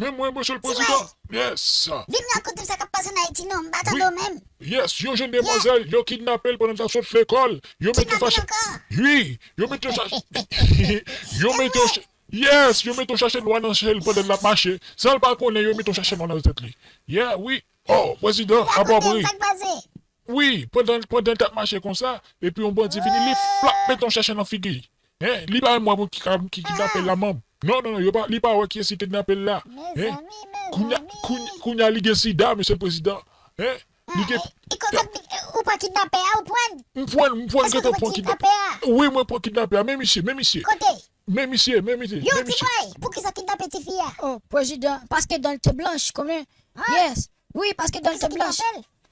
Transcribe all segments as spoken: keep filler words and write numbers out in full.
Men mwen, mesye le prezidan. Yes. Vin rakonte m sa k ap pase an Ayiti non, m pa tande w menm. Yes, yo jwenn demwazèl, yo kidnape l pandan l t ap sot lekòl. Yo met yo fache. Wi, yo met yo chache. Yo met yo ch- Yes, yo met yon chache nwa nan je l pandan l ap mache. San l pa konnen, yo met yon chache nwa nan tèt li. Yeah, wi. Oh, prezidan, apwapri. Wi, pandan, pandan l t ap mache konsa, epi yon bandi vini, li flap met yon chache nan figi l. Hein, li pa menm wè moun ki, ki kidnape l la menm. Non, non, non, yo pa, li pa wè kiyès ki kidnape l la. Hein? Kounya, kounya, kounya li gen sida, mesye prezidan. Hein? Li gen. Ou pran kidnapè a, ou pran? M pran, m pran, gentan pran kidnapè a. Wi, mwen pran kidnapè a. Men misye, men misye. Kote? Men misye, men misye. Yo, ti bòy, poukisa kidnape tifi a? Oh, prezidan, paske dan l te blanch, konbyen? Yes. Wi, paske dan l te blanch.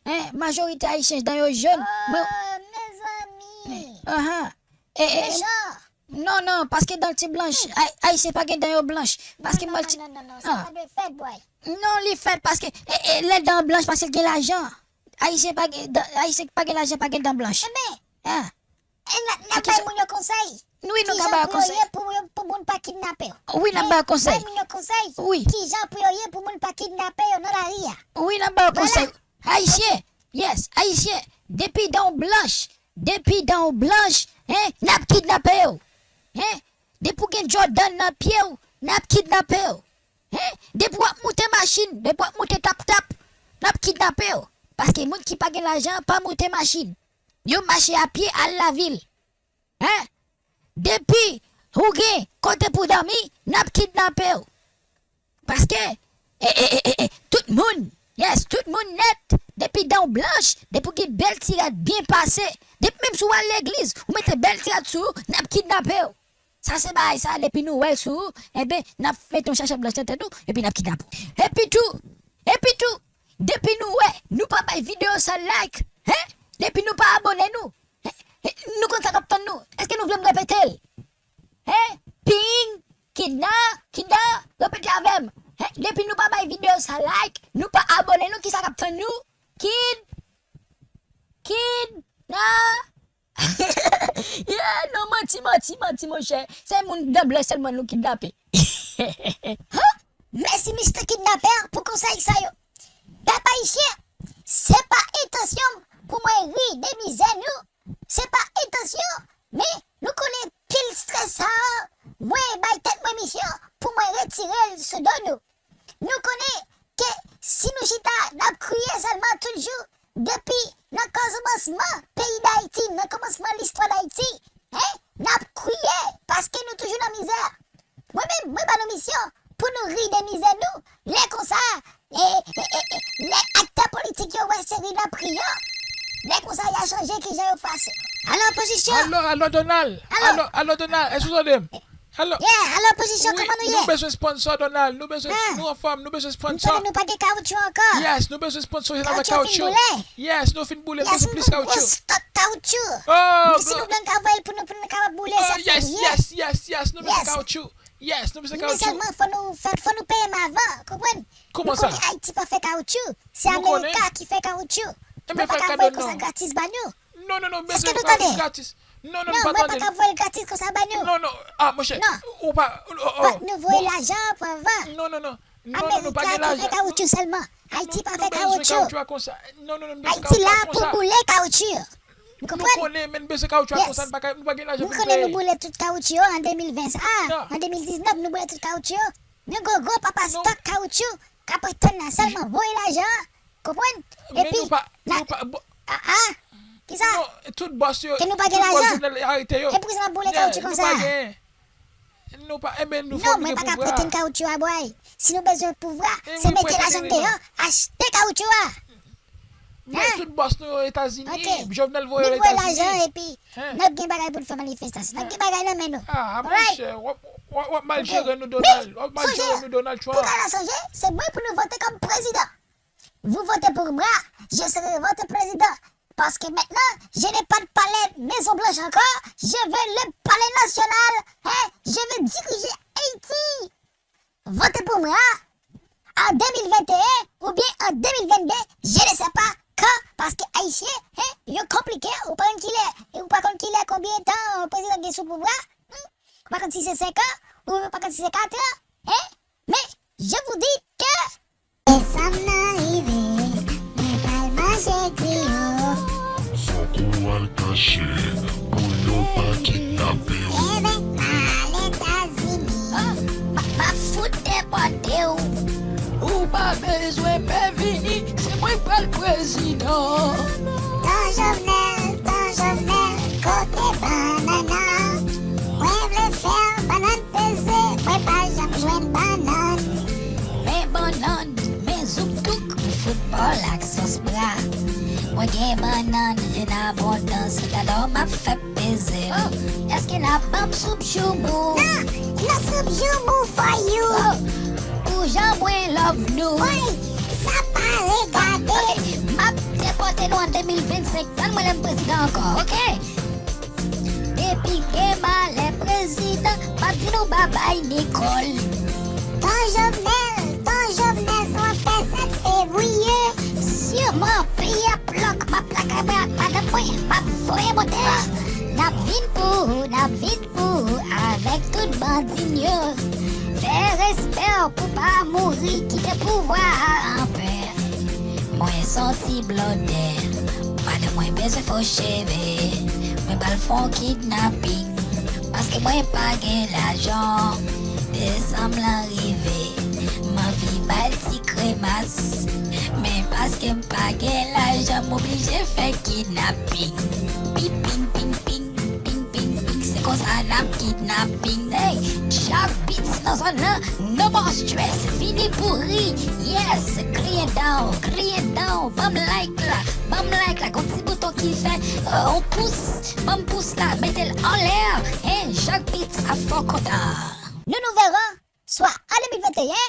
Hein, majorite ayisyen dan yo jòn. Oh, mezanmi. Ahan. E, e, non, non, paske dan l te blanch. Ay- Ayisyen pa gen dan yo blanch. Paske mwen ti. Non, non, non, sa pa dwe fèt, bòy. Non, li fèt paske e, e, lè dan blanch paske l gen lajan. Ayisyen pa gen dan, Ayisyen pa gen lajan, pa gen dan blanch. Enben, ah. E n ap, n ap bay moun yo konsèy. Wi, nou ka bay yo konsèy. Kijan pou yo ye pou, pou moun pa kidnape yo. Wi, n ap bay yo konsèy. Bay moun yo konsèy. Wi. Kijan pou yo ye pou moun pa kidnape yo nan lari a. Wi, n ap bay yo konsèy. Ayisyen, yes, Ayisyen, depi dan w blanch, depi dan w blanch, hein, n ap kidnape yo. Hein? Depi w gen Jordan nan pye w, n ap kidnape w. Hein? Depi w ap moute machin, depi w ap moute tap tap, n ap kidnape w. Paske moun ki pa gen lajan pa moute machin. Yo mache a pye al lavil. Hein? Depi ou gen kote pou dòmi, n ap kidnape w. Paske, e, e, e, e, e, tout moun, yes, tout moun nèt, depi dan w blanch, depi w gen bèl ti rad byen pase, depi menm si w al legliz, ou mete bèl ti rad sou ou, n ap kidnape w. Sa se bagay sa, depi nou wè l sou ou, enben, n ap mete yon chache blanch nan tèt ou, epi n ap kidnape w. Epi tou, epi tou, depi nou wè, nou pa bay videyo sa like, hein? Depi nou pa abone nou, hein? Hein? Nou konn sa k ap tann nou. Èske nou vle m repete l? Hein? Ping, kidna, kidna, repete avè m. Hein? Depi nou pa bay videyo sa like, nou pa abone nou, kisa k ap tann nou? Kid, kidna. Yeah, non, manti, manti, manti, monchè. Se moun dan blanch sèlman nou kidnape. Huh? Mèsi, mistè Kidnapè, pou konsèy sa yo. Pèp ayisyen, se pa entansyon m pou mwen ri de mizè nou. Se pa entansyon, men nou konnen pil strès sa a, mwen bay tèt mwen misyon pou mwen retire l sou do nou. Nou konnen ke si nou chita, n ap kriye sèlman tout jou, depi nan kòmansman peyi Dayiti, nan kòmansman listwa Dayiti, hein, n ap kriye paske nou toujou nan mizè. Mwen menm, mwen ba nou misyon pou nou ri de mizè nou. Lè konsa, e, e, e, e, lè aktè politik yo wè se ri n ap ri yo, lè konsa y a chanje kijan yo fase. Alò, opozisyon! Alò, alò, Donald! Alò, alò, Donald, èske w tande m? Alò, yeah, alò, opozisyon, wi, kòman nou ye? Nou bezwen sponsò, Donald. Nou bezwen, ah, nou anfòm, nou bezwen sponsò. M tande nou pa gen kawotchou ankò. Yes, nou bezwen sponsò, jan avèk kawotchou. Kawotchou fin boule. Yes, nou fin boule, yes, nou bezwen plis kawotchou. Yon gwo stòk kawotchou. Oh, men si nou vle n ka voye l pou nou, pou nou kapab boule, oh, sa fè yes, byen. Yes, yes, yes, nou bezwen kawotchou. Yes, nou bezwen kawotchou. Men sèlman, fò nou, fò, fò nou peye m avan, konprann? Kòman sa? Nou konnen Ayiti pa fè kawotchou. Se Amerika ki fè kawotchou. Enben, fè l kado non. Mwen pa ka voye l konsa gratis ba nou. Non, non, non, m bezwen kawotchou gratis. Non, non, non, mwen pa ka voye l gratis konsa ba nou. Non, non, ah, monchè, ou pa, oh, oh. Fòk nou voye lajan an pou anvan. Non, non, non. Non, non, nou pa gen lajan. Amerika ki fè kawotchou sèlman. Ayiti pa fè kawotchou. Nou bezwen kawotchou a konsa. Non, non, non, nou bezwen kawotchou a konsa. Ayiti la pou boule kawotchou. Ou konprann? Nou konnen, men nou bezwen kawotchou a konsa, nou pa ka, nou pa gen lajan pou nou peye. Ou konnen nou boule tout kawotchou yo an de mil ven sa a. An de mil diznèf, nou boule tout kawotchou yo. Nou gen gwo papa stòk kawotchou k ap tann nan sèlman voye lajan an. Konprann? Epi, nou pa, nou pa, ah, ah. Kisa? Non, tout bòs yo, tout bòs Jovenel arete yo. E poukisa n ap boule kawotchou konsa? Nou pa gen. Nou pa, enben, nou fò nou gen pouvwa. Non, mwen pa ka prete n kawotchou a, bòy. Si nou bezwen pouvwa, se mete lajan deyò, achte kawotchou a. Men tout bòs nou yo Etazini, Jovenel voye yo Etazini. Nou voye lajan epi n ap gen bagay pou n fè manifestasyon. N ap gen bagay nan men nou. Ah, monchè, w ap, w ap, w ap mal jere nou, Donald. W ap mal jere nou, Donald Trump. Pou gade sonje, se mwen pou nou vote kòm prezidan. Vous votez pour moi, je serai votre président. Parce que maintenant, je n'ai pas de palais Maison Blanche encore, je veux le palais national, hein, je veux diriger Haïti. Votez pour moi en deux mille vingt et un ou bien en deux mille vingt-deux, je ne sais pas quand, paske Ayisyen, hein, yo konplike, ou pa konn kilè, ou pa konn kilè konbyen tan prezidan gen sou pouvwa, hmm? Ou pa konn si se senk an, ou pa konn si se kat an, hein? Men, je vous dis M ap fout depòte w. Ou pa bezwen pè vini, se mwen k pral prezidan. Tan Jovenel, tan Jovenel, kote bannann nan? Mwen vle fè bannann peze, mwen pa janm jwenn bannann. Men bannann, men zoukdouk, m fout ba w l ak sòs bra. Mwen gen bannann an abondans, talè w m ap fè peze. Oh, èske n ap ban m soup joumou? Non, no soup joumou for you. Oh, pou jan mwen love nou. Woy, sa pale gade. Ok, m ap depòte nou an de mil vennsenk. Tann mwen lè m prezidan ankò, oke? Depi gen malè prezidan, m ap di nou babay Nicole. Tan Jovenel, tan Jovenel, se w ap fè sèt fevriye. Siman peyi ap lòk, m ap lakay mwen ak madanm mwen, m ap voye monte. N ap vin pou ou, n ap vin pou ou, avèk tout bandi n yo. Fè respè w pou pa mouri, kite pouvwa a an pè. Mwen se yon ti blòdè, madanm mwen bezwen fo cheve, mwen pral fè yon kidnaping, paske mwen pa gen lajan. Desanm lan rive, m anvi ba l ti kremas, men paske m pa gen lajan, m oblije fè kidnaping. Pi ping, ping, ping, ping, ping, ping, se konsa n ap kidnaping. Hey, Jack Beats nan zòn nan, no more stress, vini pouri. Yes, kriye down, kriye down, ban m like la, ban m like la, gon ti bouton ki fè, euh, on pous, ban m pous la, mete l anlè, hein, Jack Beats ap fè w kontan. Nous nous verrons soit en deux mille vingt et un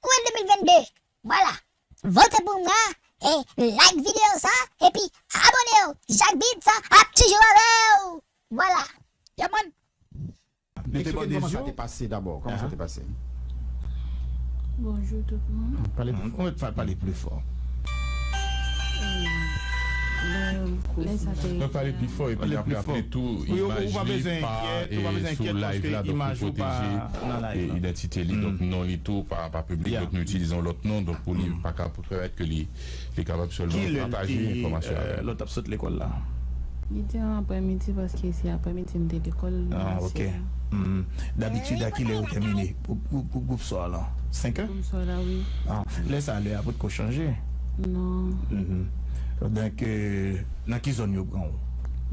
ou en deux mille vingt-deux. Voilà. Vote pou mwen, e like videyo sa, epi abone w. Jack Beats ap toujou avè w. Voilà. Yeah, man. Eksplike n kòman sa te pase dabò. Kòman sa te pase? Bonjou tout moun. Pale pli fò. Pale pli fò. Lè, lè sa te... Mwen pale pli fò epi n ap raple tou, imaj li pa, e, sou live la, donk li pwoteje, e, idantite li, donk non li tou pa, pa piblik, donk nou itilize yon lòt non, donk pou li pa ka pèmèt ke li, li kapab sèlman pataje enfòmasyon avè nou. Lè w t ap sot lekòl la? Li te an aprèmidi, paske se aprèmidi m te lekòl. Ah, ok. Dabitid, a kilè yo tèmine gwoup, gwoup, gwoup, gwoup swar la? Senk è? Gwoup swar la, wi. Ah, lè sa, lè a potko chanje? Non. Donk, euh, nan ki zòn yo pran w?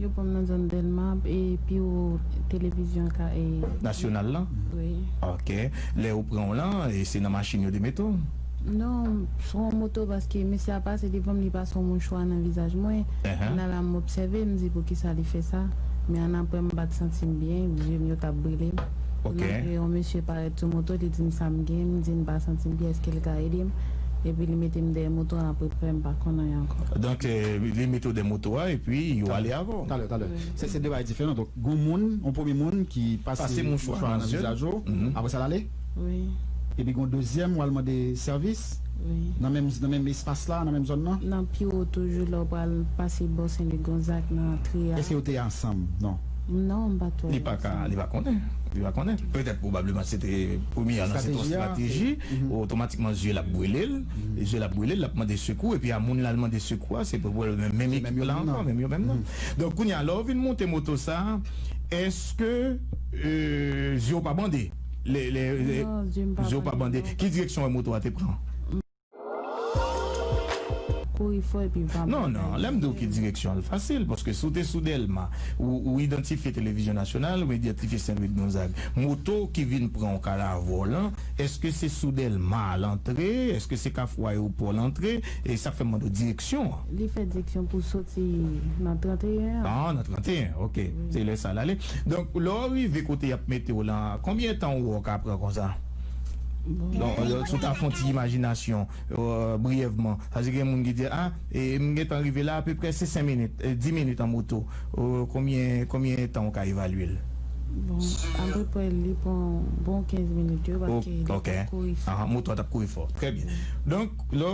Yo pran m nan zòn Dèlma, e pi wo televizyon ka, e... Nasyonal lan? Wi. Ok. Lè yo pran w lan, e se nan machin yo te mete w? Non, se yon moto, paske mesye a pase devan m, li pase yon mouchwa nan vizaj mwen. Nan la, m obsève, m di poukisa li fè sa. Men annapre, m pa t santi m byen, je m yo t ap brile m. Annapre, yon mesye parèt sou moto, li di m sa m gen, m di m pa santi m byen, èske l ka ede m? Epi li mete m dèyè moto a, apre frè m pa konn anyen ankò. Donk, eh, li mete w dèyè moto a, epi yo ale avè w. Talè, talè. Se, se de bagay diferan. Donk, gon moun, yon premye moun ki pase mouchwa nan vizaj ou, apre sa l ale? Wi. Epi gon dezyèm, w al mande sèvis? Wi. Nan menm, nan menm espas la, nan menm zòn nan? Nan pi wo toujou, lè w pral pase bò Sen Lik Gonzag nan antre a. Èske yo te ansanm? Non. Non, m pa t wè yo ansanm. Li pa ka, li pa konnen. Li pa konnen. Petèt, pwobableman, se te premye an nan, se te yon estrateji. Otomatikman, zye l ap brile l. Zye l ap brile l, l ap mande sekou. Epi a moun l al mande sekou a, se pwobableman menm ekip la ankò, menm yo menm nan. Donk, kounye a, lè w vin monte moto sa a, èske, euh, zye w pa bande? Lè, lè, lè, zye w pa bande. Ki direksyon moto a te pran? Kouri fò epi va. Non, non, lè m di w ki direksyon, l fasil, paske si w te sou Dèlma, ou, ou idantifye Televizyon Nasyonal, ou idantifye Sen Lik Gonzag. Moto ki vin pran w ka avè w lan, èske se sou Dèlma l antre? Èske se Kafou Ayewopò l antre? E sa k fè m mande w direksyon an. Li fè direksyon pou soti nan trannteyen an. Ah, nan trannteyen, ok. Wi. Se lè sa l ale. Donk, lè w rive kote y ap mete w lan, konbyen tan ou wè w ka pran konsa? Bon. Donk, si w ta fè yon ti imajinasyon, euh, briyèvman, sa vle di gen moun ki di, ah, e m gentan rive la, apeprè se senk minit, e, dis minit an moto. Euh, konbyen, konbyen tan w ka evalye l? Bon, apeprè li pran bon kenz minit, wi, paske li t ap kouri fò. Aha, moto a t ap kouri fò. Trè byen. Donk, lè